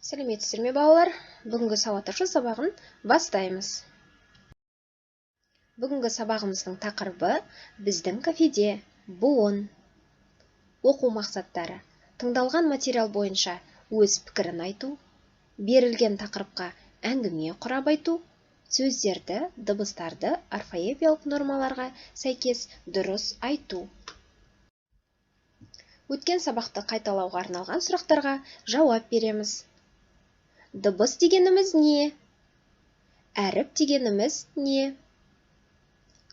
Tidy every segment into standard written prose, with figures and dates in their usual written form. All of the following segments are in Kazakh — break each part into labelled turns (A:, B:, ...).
A: Сәлеметсіздер ме, балалар? Бүгінгі сауат ашу сабағын бастаймыз. Бүгінгі сабағымыздың тақырыбы біздің кафеде буын. Оқу мақсаттары: тыңдалған материал бойынша өз пікірін айту, берілген тақырыпқа әңгіме құрап айту, сөздерді, дыбыстарды орфоэпиялық нормаларға сәйкес дұрыс айту. Өткен сабақты қайталауға арналған сұрақтарға жауап береміз. Дыбыс дегеніміз не? Әріп дегеніміз не?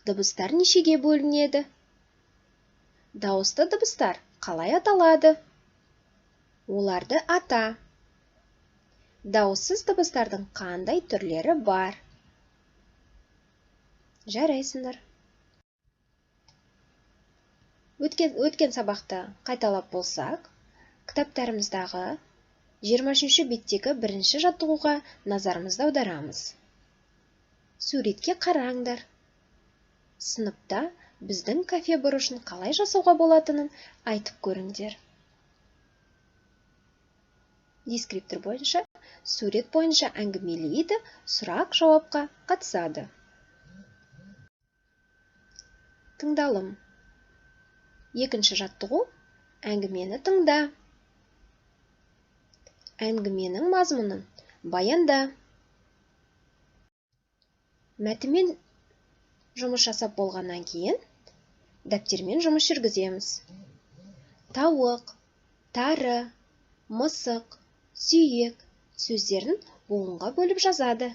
A: Дыбыстар нешеге бөлінеді? Дауысты дыбыстар қалай аталады? Оларды ата. Дауыссыз дыбыстардың қандай түрлері бар? Жарайсыңдар. Өткен сабақты қайталап болсақ, кітаптарымыздағы 23-ші беттегі бірінші жаттығуға назарымызды аударамыз. Суретке қараңдар. Сыныпта біздің кафе бұрышын қалай жасауға болатынын айтып көріңдер. Дескриптор бойынша, сурет бойынша әңгімелейді, сұрақ-жауапқа қатысады. Тыңдалым. Екінші жаттығу әңгімені тыңда. Әңгіменің мазмұнын баянда. Мәтінмен жұмыс жасап болғаннан кейін дәптермен жұмыс жүргіземіз. Тауық, тары, мысық, сүйек сөздерін буынға бөліп жазады.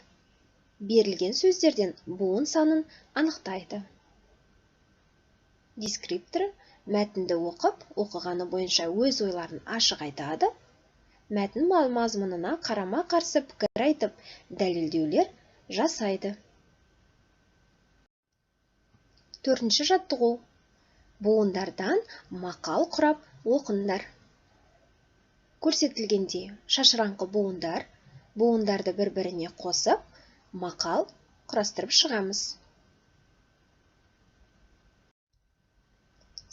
A: Берілген сөздерден буын санын анықтайды. Дескрипторы мәтінді оқып, оқығаны бойынша өз ойларын ашық айтады. Мәтін мазмұнына қарама-қарсы пікір айтып, дәлелдеулер жасайды. Төртінші жаттығу. Буындардан мақал құрап оқыңдар. Көрсетілгендей шашыраңқы буындар, буындарды бір-біріне қосып, мақал құрастырып шығамыз.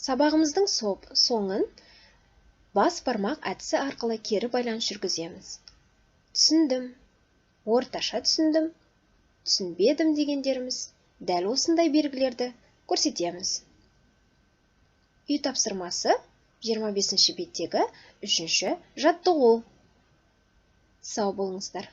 A: Сабағымыздың соңын бас бармақ әдісі арқылы кері байланыс жүргіземіз. Түсіндім, орташа түсіндім, түсінбедім дегендеріміз дәл осындай белгілерді көрсетеміз. Үй тапсырмасы 25-ші беттегі 3-ші жаттығу. Сау болыңыздар.